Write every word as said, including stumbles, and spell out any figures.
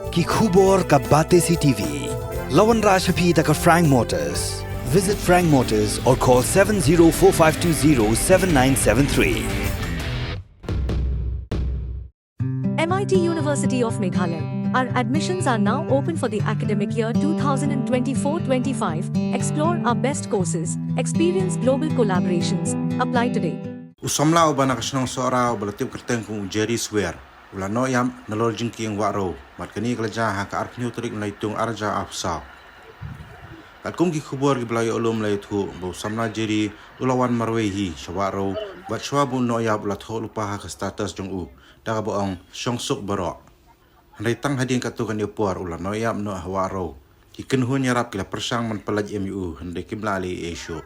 Ki khubor ka Batesi T V. La wanrah sha phi da ka Frank Motors. Visit Frank Motors or call seven zero four five two zero seven nine seven three. M I T University of Meghalaya. Our admissions are now open for the academic year two thousand twenty-four twenty-five. Explore our best courses, experience global collaborations. Apply today. U samla uba na ka shnong Sohra uba la tip kyrteng kum u Jerry Swer u la noh ïap na lor jingkieng Wahrew, bad kane ka la jia ha ka arphew tarik Naitung arhajar arphew saw. Katkum ki khubor kiba la ïoh lum la ïathuh ba u samla Jerry u la wan marwei hi sha Wahrew, bad shuwa ba u noh ïap u la thoh lypa ha ka status jong u da kaba ong shong suk baroh. Hynrei tang hadien katto katne por u la noh ïap noh ha Wahrew. Ki kynhun ïarap ki la pyrshang ban pyllait im ïa u, hynrei kim lah leh ei ei shuh.